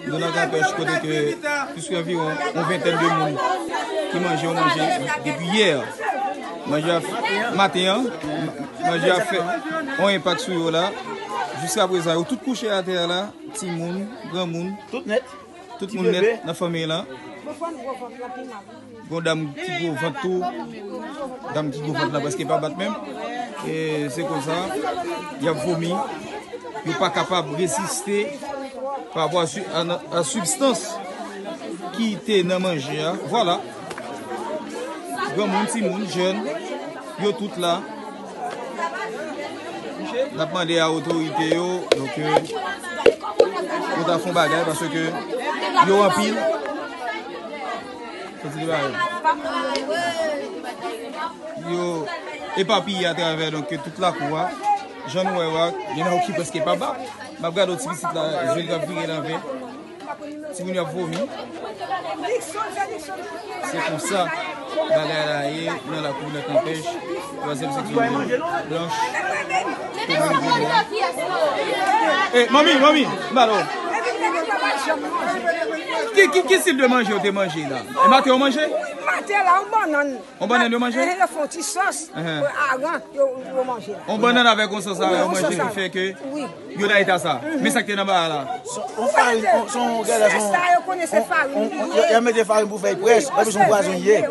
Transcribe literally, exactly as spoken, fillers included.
Nou nan Kanpèch kote ke plis ke anviwon yon ventèn de moun ki manje yon manje depi yè. Manje a f-, maten an, manje a fè yon enpak sou yo la. Jiska prezan, yo tout kouche atè a la, timoun, granmoun, tout nèt, tout moun nèt nan fanmi lan. Gon dam ki gwo vant tou. Dam ki gwo vant la prèske pa bat menm. E se konsa, y ap vomi. Yo pa kapab reziste pa rapò a, su- a, a sibstans ki te nan manje a. Vwala. Granmoun, timoun, jèn, yo tout la. N ap mande a otorite yo, donk, euh, pou ta fè yon bagay, paske yo anpil. Kontinye bagay. Yo epapiye atravè, donk, tout lakou a. Jan nou wè yo a, gen nan yo ki prèske pa bat. M ap gade yon ti pitit la, je l k ap vire l anvè. Timoun yo ap vomi. Se konsa bagay la ye nan lakou nan Kanpèch, twazyèm seksyon vil blanch, komin Gwo Mòn. E, manmi, manmi, m ba w. Ki, ki, ki stil de manje yo te manje la? E maten yo manje? Wi, maten la, yon bannann. Yon bannann yo manje? Yo fè yon ti sòs, aran, yo, yo manje la. Yon bannann avèk yon sòs, aran, yo manje ki fè ke yo nan eta sa. Men sa k te nan ba a la. Yon farin, yon, yon gala, yon, sa yo konnen se farin li ye. Y ap mete farin pou fè l près, epi se yon pwazon li ye.